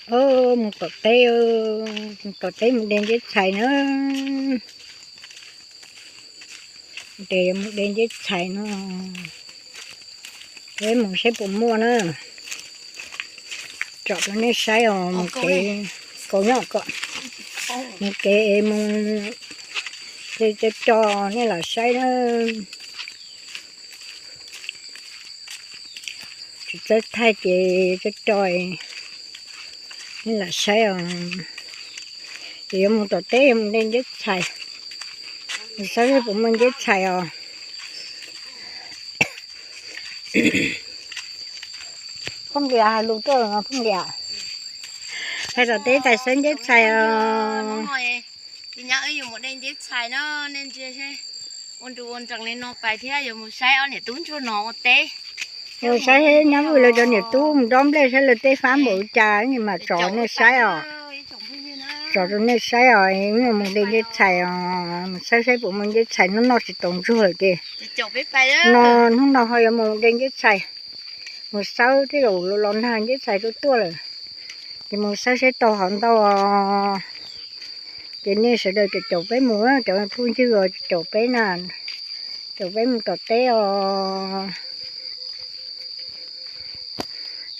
Mus tom teb, mus tom teb mus de nteb txhais na. Ces mus de nteb txhais no, peb mus saib puas muaj na. Tsom rau nej saib os, mus kev, kaus nyob ko, mus kev mus coj coj nej los saib na. Tsis txawj thaij ces coj coj nej los saib os. Ces yuav mus tom teb yuav mus de nteb txhais, mus saib puas muaj nteb txhais os. Phooj Ywg hais lus tuaj, Phooj Ywg, hais tom teb tais saib nteb txhais os. Ces nyob wb yuav mus de nteb txhais no, nej ntsia seb, ua nrus ua nrees li no pais thiab yuav mus saib ob niam tub ntsuag no ua teb. Mus saib nyob vwj lawv cov niam tub mus dob nplej saib lawv teb fab npaum li cas mam tsom rau nej saib os. Tsom rau nej saib os, mus de nteb txhais os, mus saib saib puas muaj nteb txhais, hnub no tsis tau ntsuag lawm ces no hnub no ho yuav mus de nteb txhais, mus xawb tej zaum los nag nteb txhais tuaj tuaj lawm, ces mus xawb saib tau hov ntau os. Ces nej sawv daws caum caum peb mus, cov phooj ywg os, caum peb na, caum peb mus tom teb os.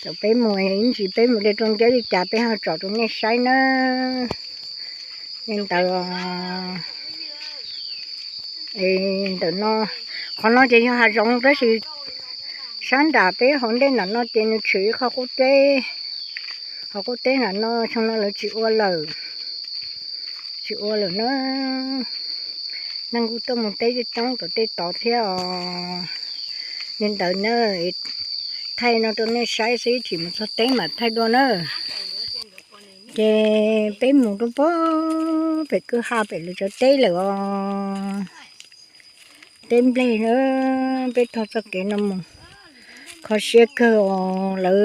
Caum peb mus ib ntsis peb mus de rau nceb li cas peb ho tsom rau nej saib na. Li ntawd, ntawm no, qhov no ces yog hav zoov tab sis sab nram peb hauv ntej nram no ces nws tshwm ib qho qub teb. Qhov qub teb nram no xyoo no lawv tsis ua lawm, tsis ua lawm na. Neeg kuj tuaj mus teb coob coob tom tej tod thiab os. Li ntawd na, thaij no rau nej saib xwb, tsis mus txog teb mam thaij dua na. Ces peb mus rau pem kwj ha pem lawv cov teb lawm os. Teb nplej na, peb taug txoj kev no mus, kho siab kawg os. Lawv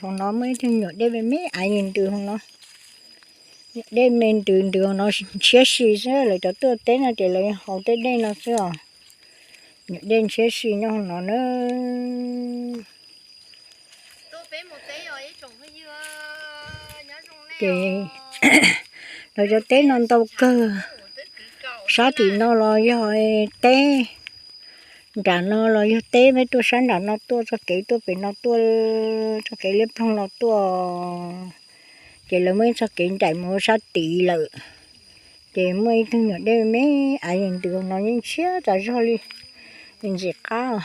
hauv no muaj ib tug nyuam dej me me aiv ntws hauv no, nyuam dej me ntws ntws hauv no ntshiab si xwb, lawv cov tuaj teb no ces lawv haus tej dej no xwb os. Nyuam dej ntshiab si nyob hauv no na. Ces lawv cov teb no ntau kawg, sab tim no los yog teb, nram no los yog teb, peb tuaj sab nram no tuaj txoj kev tuaj pem no tuaj, txoj kev liab ploog no tuaj, ces lawv muaj ib txoj kev ncaim mus sab tid lawm. Ces muaj ib tug nyuam dej me aiv ntws no yeej ntshiab tas zog li, ntxim qab.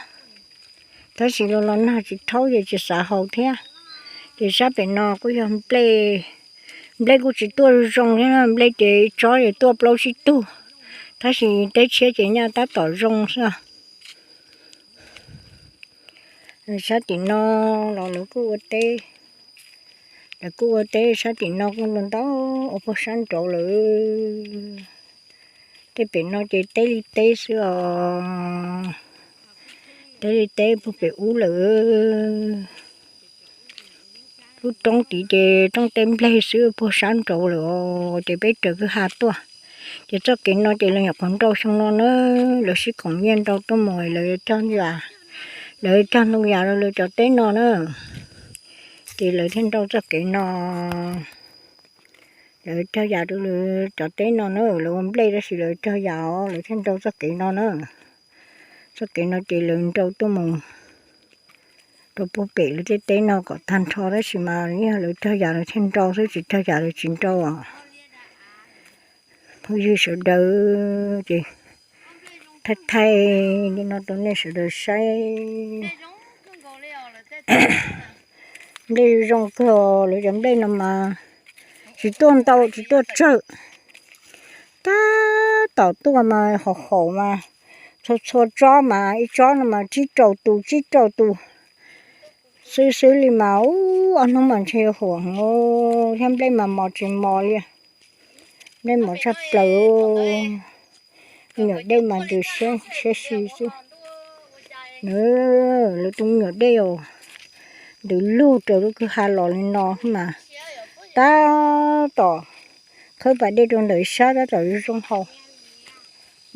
Tab sis los los nag tsis rhaub ces tsis xav haus thiab. Ces sab pem no kuj yog nplej, nplej kuj tsis tuaj zoo thiab, nplej ces tsob ces tuaj plaub tsib tug, tab sis teb tshiab ces nyaj tab tom zoo xwb. Sab tim no los lawv kuj ua teb, lawv kuj ua teb sab tim no kuj ntau ntau ua puag sab nraud lawm. Tej pem no ces teb li teb xwb os, teb li teb puag pem ub lawm. Lub roob tid ces roob teb nplej xwb puag sab nraud lawm os, ces peb raws kwj ha tuaj. Ces txoj kev no ces lawv nyuam qhuav nrau xyoo no na, lawv sib koom nyiaj nrau tuaj mus, lawv cog yam, lawv cog ntoo yam rau lawv cov teb no na. Ces lawv thiaj nrau txoj kev no, lawv cog yam rau lawv cov teb no na, lawv ua nplej tab sis lawv cog yam os, lawv thiaj nrau txoj kev no na. Txoj kev no ces lawv nrau tuaj mus rau puag pem lawv tej teb no kom tag nrho, tab sis mas yog lawv cog yam lawv thiaj nrau xwb, tsis cog yam lawv tsis nrau os. Phooj ywg sawv daws, ces thaij thaij li no rau nej sawv daws saib. Nplej zoo kawg, lawv cov nplej no mas tsis tuaj ntau tsis tuaj tsawg, tab tom tuaj mas haum haum mas txhua txhua tsob mas ib tsob no mas tsib rau tus tsib rau tus xwb xwb li mas ub ob hnub mas ntshe yuav huam heev thiab, nplej mas mos tsis mos li, nplej mos tshaj plaws. Nyuam dej mas ntws siab si xwb. Lawv tus nyuam dej os, ntws lug raws lub kwj ha los li no mas tab tom khawb pas dej rau ntawm sab tab tom zoo haus.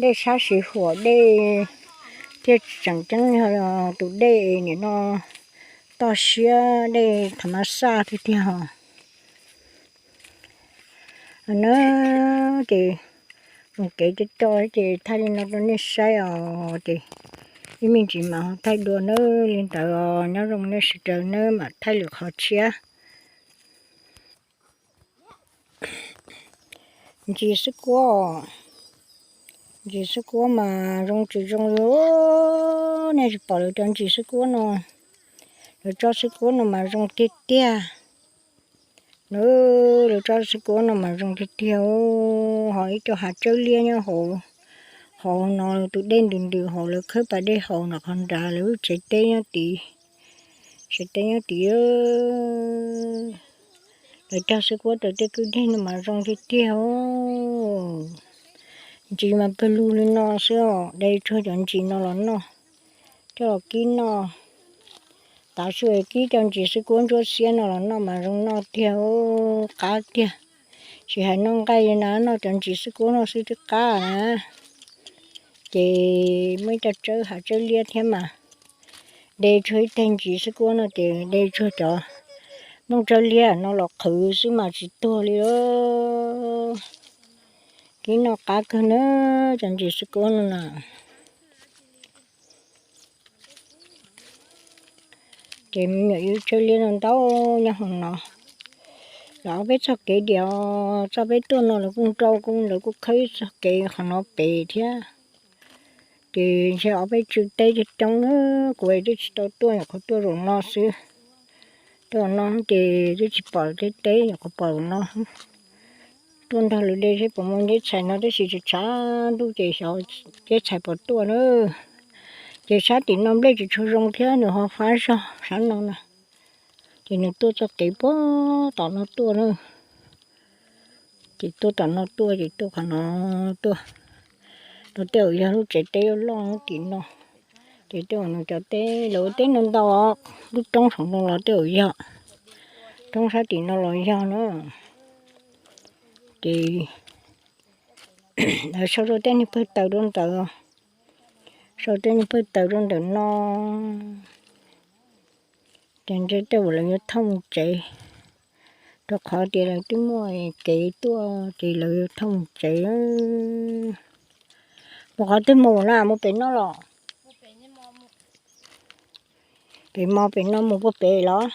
Dej sab siv huam dej thiaj tseem ceeb yog tus dej nim no toj siab dej thav mas xaj tiag tiag os. Na, ces mus kev coj coj ces thaij li no rau nej saib os. Ces ib me ntsis mas ho thaij dua na. Li ntawd os, nyob zoo nej sawv daws nawb, mam thaij lwm qhov tshiab. Ntsis xwb kuab, ntsis xwb kuab mas zoo tsis zoo li. Nej tsis pom lawv cov ntsis xwb kuab no, lawv tsob xwb kuab no mas zoo tiag tiag. Lawv tsob xwb kuab no mas zoo tiag tiag. Ho ib co hav tsawb liab nyob hauv, hauv no tus dej ntws ntws hauv, lawv khawb pas dej haus nram qhov nrad, lawv lub tsev teb nyob tid, tsev teb nyob tid. Lawv cog xwb kuab rau tej kwj deg no mas zoo tiag tiag. Ntsis mas pawg lug li no xwb os, de tsuag cov ntsis no los noj, coj los kib noj. Tav su kib cov ntsis xwb kuab ntsuab xiab no los noj mas zoo noj tiag, qab tiag. Tsis hais noj nqaij li na, noj cov ntsis xwb kuab no xwb twb qab na. Ces muaj ib co tsawb hav tsawb liab thiab mas, de tsuag ib teg ntsis xwb kuab no ces de tsuag cov nplooj tsawb liab no los qhwv xwb mas tsis tuag li. Kib noj qab kawg na, cov ntsis xwb kuab no na. Ces me nyuam ib tsawb liab no ntau nyob hauv no. Los ob peb txoj kev diam, txoj peb tuaj no lawv kuj nrau kuj, lawv kuj khawb ib txoj kev qhov no pem thiab. Ces ntshe ob peb tswv teb coob coob na, kuv twb tsis tau tuaj, nyuam qhuav tuaj zaum no xwb. Tuaj no ces twb tsis pom tej teb, nyuam qhuav pom zaum no. Tuaj nrog lawv de seb puas muaj nceb txhais no tab sis tshav tshav ntuj ces xyov nceb txhais puas tuaj na. Ces sab tim no nplej tsis tshua zoo thiab nws ho fab zog sab no na. Ces nws tuaj txoj kev puag tom no tuaj na. Ces tuaj tom no tuaj ces tuaj qhov no tuaj rau tej uas yog lub tsev teb loj loj tim no. Ces tej uas nws cov teb, lawv ua teb ntau ntau, lub roob saum no los tej uas yog, roob sab tim no los yog na. Ces lawv sau rau tej niag pawg taws rau ntawd, sau tej niag pawg taws rau ntawm no. Ces ntshe tej uas lawv yuav thauj mus tsev, rau qhov tias lawv twb muaj kev tuaj ces lawv yuav thauj mus tsev. Mus qhov twg mus na, mus pem no los? Pem mos pem no mus puag pem los?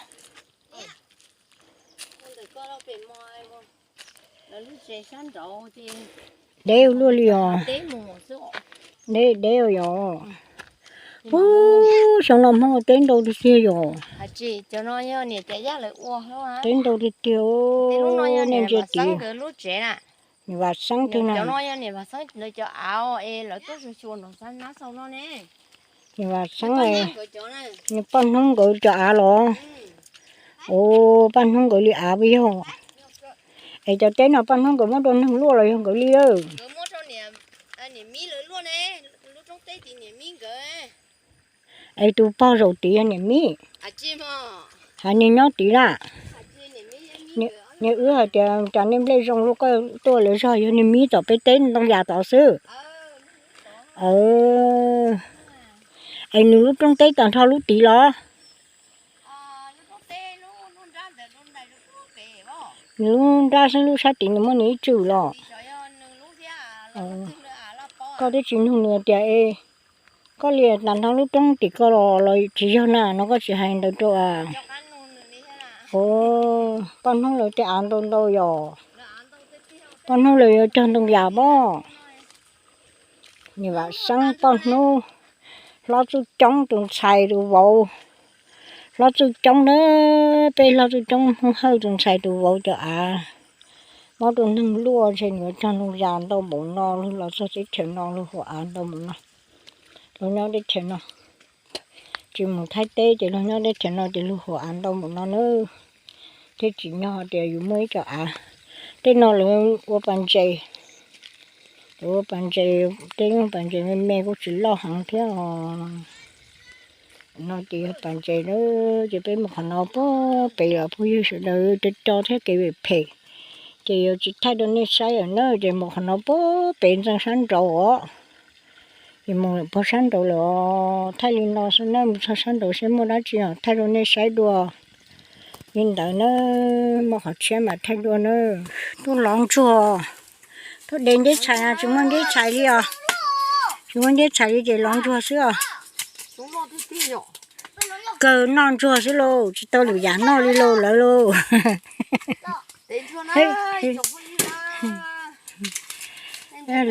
Deb luaj li os. Deb deb yom. Ub, xyoo no Hmoob ua teb ntau tiag tiag yom. Teb ntau tiag tiag, nej ntsia tid. Niam Vam Xeeb twg na? Niam Vam Xeeb, niam Paj Hnub nkawd cov av los? Ua Paj Hnub nkawd li av puas yog? Es cov teb no Paj Hnub nkawd muab rau neeg luaj los yog nkawd li lawm? Es tus pog zaum tid yog niam Mib, hais niag nyob tid na. Niag wb hais tias cas nej nplej zoo luaj, koj tuaj lawv zog, yog niag Mib tom peb teb ntoo yas tod xwb. Es nws lub roob teb tag nrho lub tid los? Nws lub nrab xwb, lub sab tid nws muaj nws ib tswm los. Koj twb tsis nug nws tias es koj li tag nrho lub roob tim ko los tsis yog na no, koj tsis hais ntawd rau a. Paj Hnub lawv tej av ntau ntau yom. Paj Hnub lawv yuav cog ntoo yas pob. Niam Vam Xeeb, Paj Hnub, Hlob Txuj Coob tus ntxhais tus vauv. Hlob Txuj Coob na, peb Hlob Txuj Coob Hmoob Hawj tus ntxhais tus vauv cov av muab rau neeg luaj, ntshe nws yuav cog ntoo yas ntau npaum no, luag los txog teb chaws no luag haus av ntau npaum no. Luag nyob teb chaws no, tsis mus Thaib teb ces luag nyob teb chaws no ces luag haus av ntau npaum no na. Thiab tsim nyog tias yus muaj ib co av. Tej no lawv ua pas ntses, lawv ua pas ntses, tej nyuag pas ntses me me kuj tsis loj heev thiab os. No ces yog pas ntses na, ces peb mus qhov no puag pem os phooj ywg sawv daws, co co thiab kev phem phem, ces yuav tsis thaij rau nej saib lawm na, ces mus qhov no puag pem ntxeev sab nraud os. Ces mus puag sab nraud lawm os, thaij li no xwb na, mus txog sab nraud seb muaj dab tsi os thaij rau nej saib dua. Li ntawd na, muaj qhov tshiab mam thaij dua na. Tuaj lov ntsuag, tuaj de nteb txhais no tsis muaj nteb txhais li os. Tsis muaj nteb txhais li ces lov ntsuag xwb os. Kawg noj ntsuag xwb lauj, tsis tau lwm yam noj li lauj lawv lauj.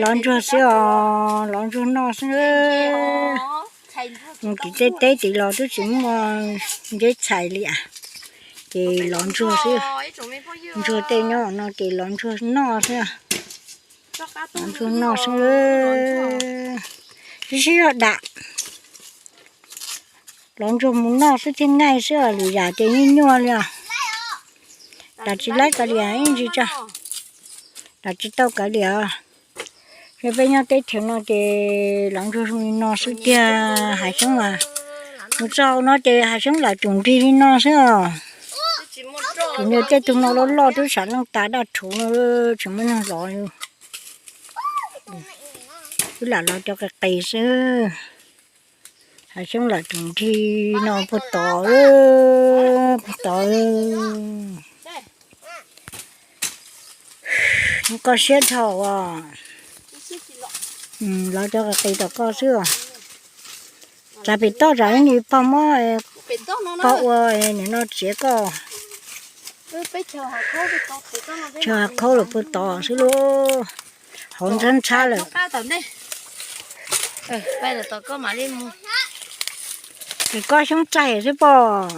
Lov ntsuag xwb os, lov ntsuag noj xwb. Mus tim tej teb tim los twb tsis muaj nteb txhais li as, ces lov ntsuag xwb. Ntsuag tej nyob no ces lov ntsuag noj xwb. Lov ntsuag noj xwb. Sib sib zog dam, lov ntsuag mus noj xwb thiaj ngaij xwb os, lwm yam ces nyuaj nyuaj li os. Dam tsis laib kav liam ib ntsis tso, dam tsis tau kav liam os. Ces peb nyob teb chaws no ces lov ntsuag zoo li no xwb tiag, hav xyoob as. Mus txog hauv no ces hav xyoob lawm tus nrig li no xwb os. Tus niag tej tug no loj loj twb sam leej tas daj rhuv no, tsis muaj neeg lov li. Wb lam lov cov qis qis xwb. Hav xyoob lawm tus nrig no puag tod, puag tod. Koj siab dhau as. Lov cov qis qis tom koj xwb os. Tsav pem toj tsam ib nim pog muab, pog ua nim no txiav koj. Chaw khaub lawm puag tod xwb lauj. Hauv ntxhab ntxhab lawm. Ces koj xyoob txaij xwb pom.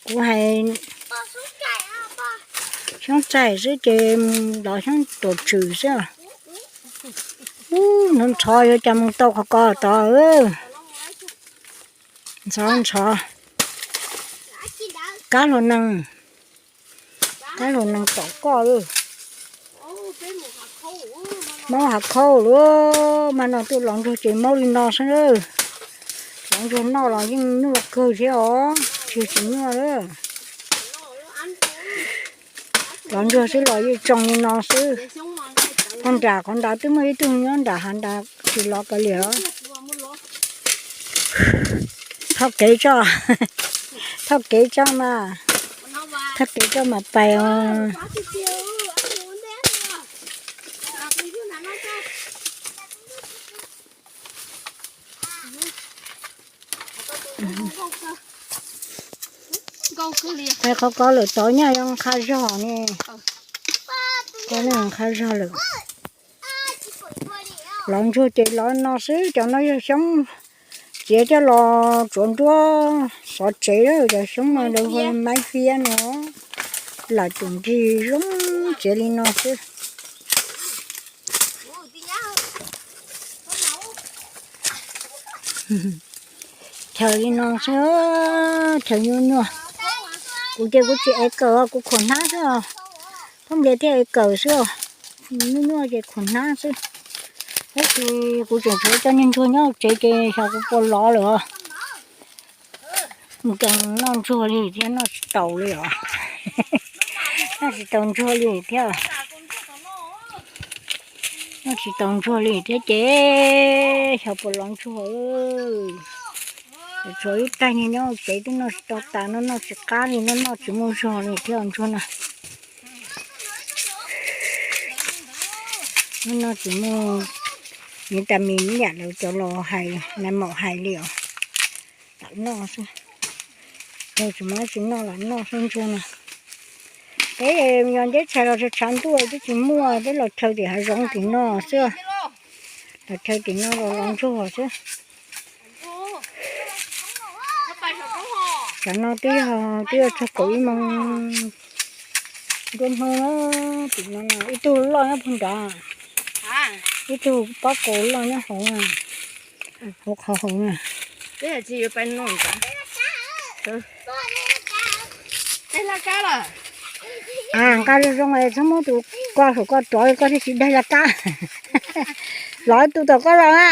Kuv hais xyoob txaij xwb ces lov xyoob tuam tswm xwb. Ub, ntxhov ntxhov yuav cas mus tau qhov ko tod. Ntxhov ntxhov. Kab hluas nees, kab hluas nees tom koj. Maub hav khaub lauj, mas no tuaj lov ntsuag ces maub li no xwb. Lov ntsuag noj los yeej nyuaj kawg thiab os, tsis tsis nyuaj lawm. Lov ntsuag xwb los yeej tsoo li no xwb. Qhov nram qhov nrad twb muaj ib tug nyob nram hav nrad tsis lov kav liam. Thauj kev tso, thauj kev tso mas, thauj kev tso mas pais os. Qhov ko lawm tod nyaj yuav nqha zog ne. Ko nqha zog lawm. Lov ntsuag ces lov no xwb, cov no yog xyoob txiav coj los tsuav nruab xov tsev, cov xyoob no lawv hu maib fiab no. Lawm tus nrig zoo txiav li no xwb. Chaw li no xwb, chaw nyuaj nyuaj. Kuv ces kuv tsis ev kawm, kuv khuam hnab xwb os. Phooj Nplias thiaj ev kawm xwb os. Nyuaj nyuaj ces khuam hnab xwb. Tab sis kuv tseem tshuav cov niag ntsuag nyob hauv tsev ces xyov kuv puas lov lawm os. Mus ces noj ntsuag li thiab, noj tsis taus li os. Noj tsis taus ntsuag li thiab. Noj tsis taus ntsuag li thiab ces xyov puas lov ntsuag. Tshuav ib tais niag nyob hauv tsev twb noj tsis tau tas, noj noj tsis qab li, noj noj tsis muaj zog li thiab ntsuag na. Noj noj tsis muaj vitamin ib yam lawv cov los hais, nais maum hais li os. Lam noj xwb. Yog tsis muaj dab tsi noj lam noj xwb ntsuag na. Peb yog nteb tshais los tshav ntuj twb tsis muaj, peb los chaw tim hav zoov tim no xwb. Los chaw tim no los lov ntsuag xwb. Tsam no twb yog, twb yog txog kaum ib moos nruab hnub, tim no ib tug loj nyob puag nrad, ib tug pob kws loj nyob hauv, hauv qhov hauv na. A, nqa zoo zoo es txhob muab tus ko saum ko rov, koj thiaj tsis daig laj kab. Lov tus tom koj los na.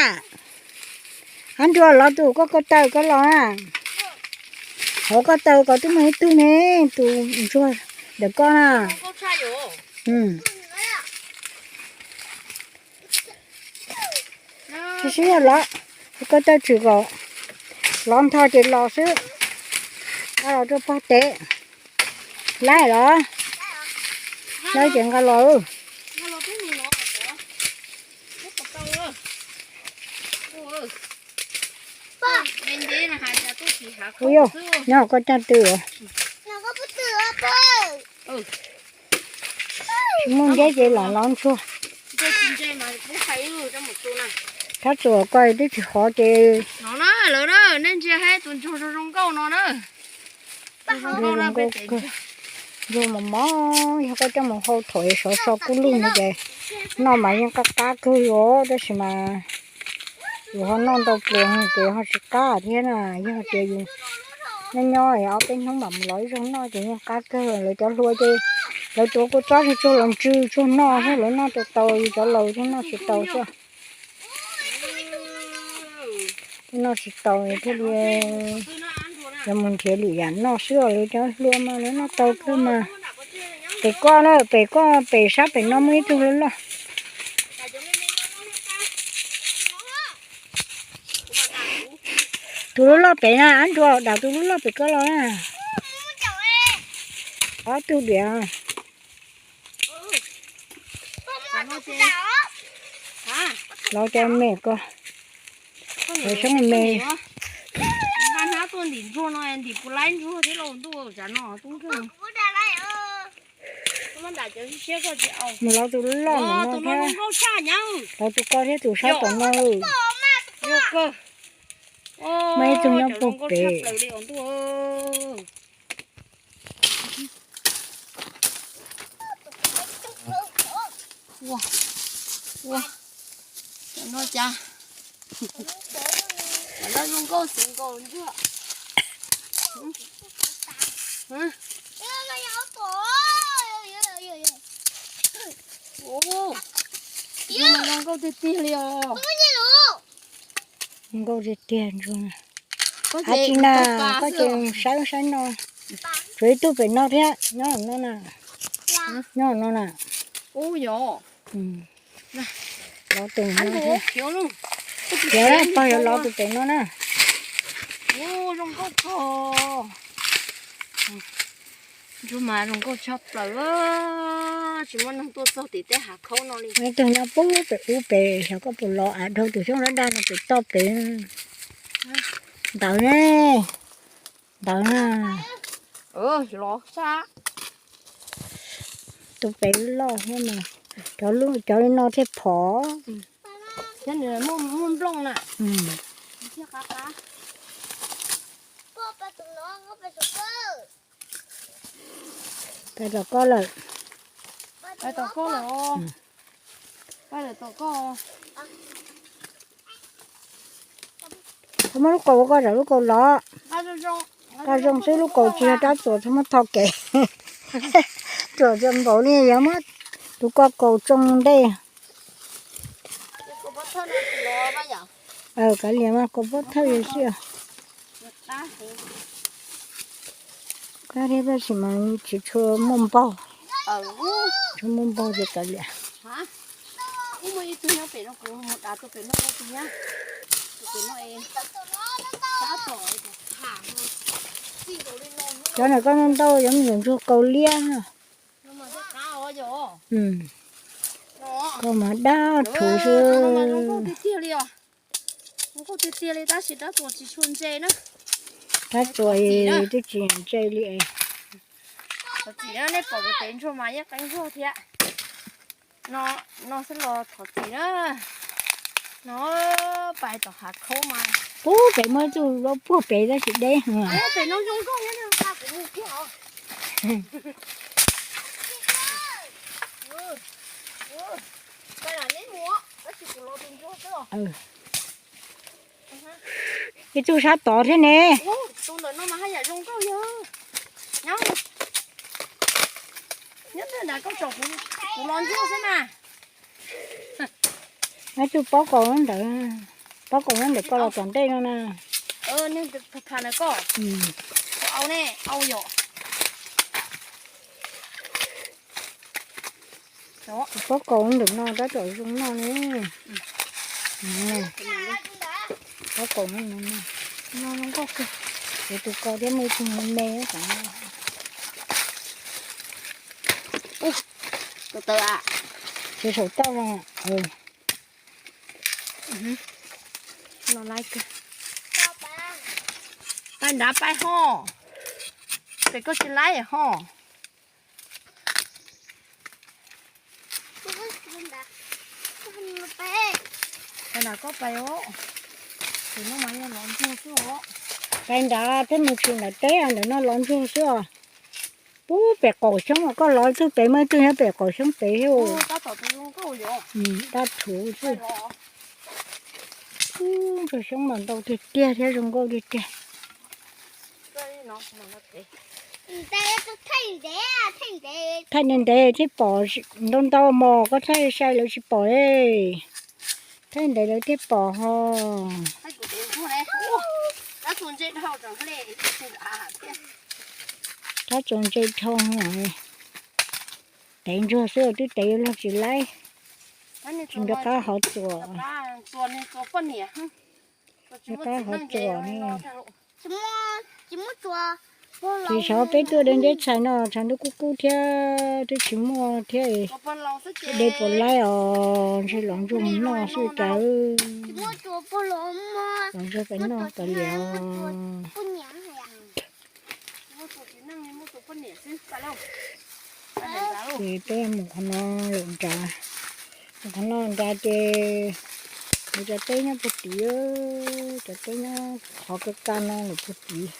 Ab, ntsuag, lov tus koj ko taw koj los na. Hauv ko taw ko twb muaj ib tug ne, tus ntsuag ntawm koj na. Tsis sib yog lov, ko taw tshwm kom lov ntho ces los xwb. Nqa los rau pog tev. Laib los? Laib ces nqa los. Ua yog, nyob koj caj twg? Tsis muaj nceb ces lam los ntsuag. Thab tsuas koj twb tsis qhov ces. Nej ntsia tus ntsuag zoo zoo nkauj no na. Ntsuag mos mos, yog koj coj mus hau thaum sov so kub lug no ces noj mas yeej qab qab kawg li os, tab sis mas yus ho noj ntau pluas ces ho tsis qab thiab na. Yog tias yus nyob nyob ob peb hnub mam mus lov ib zaug noj ces yeej qab kawg. Lawv cov hlua ces lawv tuav kua txob tsuag tsuag los ntsw tsuag noj xwb, lawv noj tau tau, yus cov laus thiaj noj tsis tau xwb. Thiaj noj tsis tau thiaj li yuav mus nrhiav lwm yam noj xwb os. Lawv cov hlua mas lawv noj tau kawg mas. Pem koj na, pem koj pem sab pem no muaj ib tug loj loj. Tus lub loj pem na, ab nrua dam tus lub loj pem koj los na. Ob tug diam. Los cov me ko, lawv soob me. Mus lov tus loj no thiab, lov tus ko thiab tus sab tom no. Muaj ib tug nyob puag pem. Ua, ua, cov no cas, cov no zoo nkauj xwb nkaus ntsuag. Zoo nkauj tiag tiag li os. Nkauj tiag tiag ntsuag. Ab tsi na, koj ces saib saib no. Tshuav ib tug pem no thiab, nyob no na. Nyob no na. Ub yog. Lov tus no thiab. Khiav, pog yuav lov tus pem no na. Ntsuag mas zoo nkauj tshaj plaws, tsis muaj neeg tuaj txog tim tej hav khaub no li. Ib tug nyob puag pem ub pem, xyov koj puas lov, av dhau tus xyoob dab daj no pem toj pem. Ntawd ne, ntawd na. Tus pem loj thiab mas, cov li no thiaj phom. Muaj nplooj na. Pais tom koj lawm. Pais tom koj lawm. Pais lawm tom koj. Txhob muab lub kaus ua koj zam lub kaus los. Nqa zoo xwb, lub kaus tsis yog rab txuas, txhob muab tho kev. Txuas txawm npaum li yog muab tus ko kaus tsoo ntej. Kav liam mas kaus pob thawj xwb. Qab thiab tab sis mas tsis tshua muaj npaug. Tshua muaj npaug ces kav liam. Cov ntawm koj ntau ntau yuav me nyuam ntsuag kaus liab. Kaus mas dab rhuv xwb. Zoo nkauj tiag tiag li os. Zoo nkauj tiag tiag li tab sis rab txuas tsis tshua ntse na. Rab txuas twb tsis ntse li. Thov txim na, nej pom kuv tev ntsuag mas yeej qeeb ntsuag thiab. No, no xwb los thov txim na. No pais tom hav khaub mas. Puag pem muaj ib tug loj puag pem tab sis deb heev. Pem no zoo nkauj nyob nyob kuv mus kiag os. Ib tug sab tod thiab ne. Tus ntawm no mas haj yam zoo nkauj yog. Nyob, nyob ntawm koj tsom kuv los ntsuag xwb na. Ib tug pob kaus ntawd, pob kaus ntawm koj los tom ntej no na. Tham tham ntawm koj. Au ne, au yom. Pob kaus ntawm no tab tom zoo noj ne. Pob kaus no, no nkauj kawg. Kuv tus ko thiab muaj ib tug me me. Tus taw a, tsis saum toj. Pais nrad pais ho, ces koj tsis laib ho. Pais nrad koj pais os, ces no mas yog lov ntsuag xwb os. Pais nrad thiab mus tshwm nram teb ntawm no lov ntsuag xwb os. Pub pem qaum xyoob koj lov tug pem muaj tug nyob pem qaum xyoob pem thiab. Dab thuv xwb. Ntsuag xyoob mas ntau tiag tiag thiab zoo nkauj tiag tiag. Thaij ntev ntev thiaj pom, ntau ntau mos koj thaij sai lawv tsis pom li. Thaij ntev lawv thiaj pom ho. Rab txuas ntse dhau. Tev ntsuag xwb twb tev yuav luag tsis laib. Tsis nco qab hov txuas. Nco qab hov txuas ne. Ces xyov peb tuaj de nteb txhais no tshav ntuj kub kub thiab twb tsis muaj thiab. De puas laib os, ntshe lov ntsuag mus noj xwb cas. Lov ntsuag pem noj pem liam os. Ces peb mus qhov no lawm nrad, mus qhov no nrad ces lawv cov teb nyob puag tid, cov teb nyob qhov ka ka no lawm puag tid.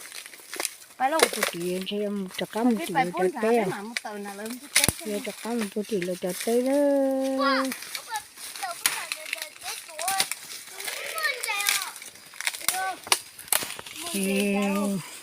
Puag tid ntshe rov qab mus tim lawv cov teb. Yuav rov qab mus puag tim lawv cov teb lawm. Ces